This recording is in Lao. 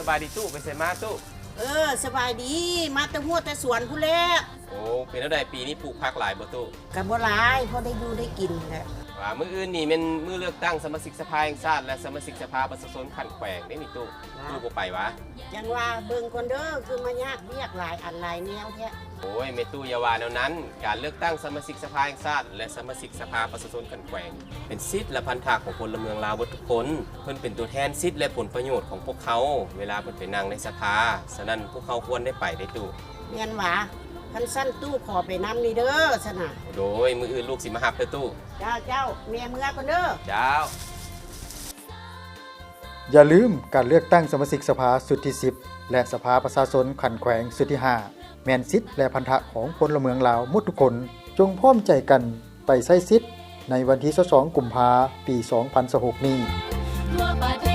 ສະບາຍດີຕູ້ ໄປໃສມາຕູ້? ເອີ ສະບາຍດີ ມາແຕ່ຮົ້ວແຕ່ສວນພຸ້ນແຫຼະ. ໂອ້ ເປັນແນວໃດປີນີ້ປູກຜັກຫຼາຍບໍ່ຕູ້? ກະບໍ່ຫຼາຍ ພໍໄດ້ຢູ່ໄດ້ກິນແຫຼະ. ວ່າມື້ອື່ນນີ້ແມ່ນມື້ເລືອກຕັ້ງສະມາຊິກສະພາແຫ່ງຊາດ ແລະ ສະມາຊິກສະພາປະຊາຊົນຂັ້ນແຂວງເດ້ນີ້ຕູ້. ຕູ້ບໍ່ໄປຫວາ? ຈັ່ງວ່າເບິ່ງກ່ອນເດີ ຄືມາຍາກວຽກຫຼາຍອັນຫຼາຍແນວແທ້. ໂອ້ຍ ແມ່ຕູ້ຢ່າວ່າແນວນັ້ນ, ການເລືອກຕັ້ງສະມາຊິກສະພາແຫ່ງຊາດ ແລະ ສະມາຊິກສະພາປະຊາຊົນຂັ້ນແຂວງ ເປັນສິດ ແລະ ພັນທະຂອງພົນລະເມືອງລາວເບິດທຸກຄົນ. ເພິ່ນເປັນຕົວແທນສິດ ແລະ ຜົນປະໂຫຍດຂອງພວກເຮົາ ເວລາເພິ່ນໄປນັ່ງໃນສະພາ. ສະນັ້ນພວກເຮົາຄວນໄດ້ໄປເດ້ຕູ້. ແມ່ນຫວາ? ຄັນຊັ້ນຕູ້ຂໍໄປນຳນີ້ເດີຊັ້ນນະ. ໂດຍ ມື້ອື່ນລູກຊິມາຮັບເດີຕູ້. ເຈົ້າ ເຈົ້າ ແມ່ເມືອກ່ອນເດີ. ເຈົ້າ. ຢ່າລືມ, ການເລືອກຕັ້ງສະມາຊິກສະພາຊຸດທີສິບ ແລະ ສະພາປະຊາຊົນຂັ້ນແຂວງຊຸດທີຫ້າ ແມ່ນສິດ ແລະ ພັນທະຂອງພົນລະເມືອງລາວໝົດທຸກຄົນ. ຈົ່ງພ້ອມໃຈກັນໄປໃຊ້ສິດໃນວັນທີຊາວສອງ ກຸມພາ ປີສອງພັນຊາວຫົກນີ້. ທົ່ວປະເທ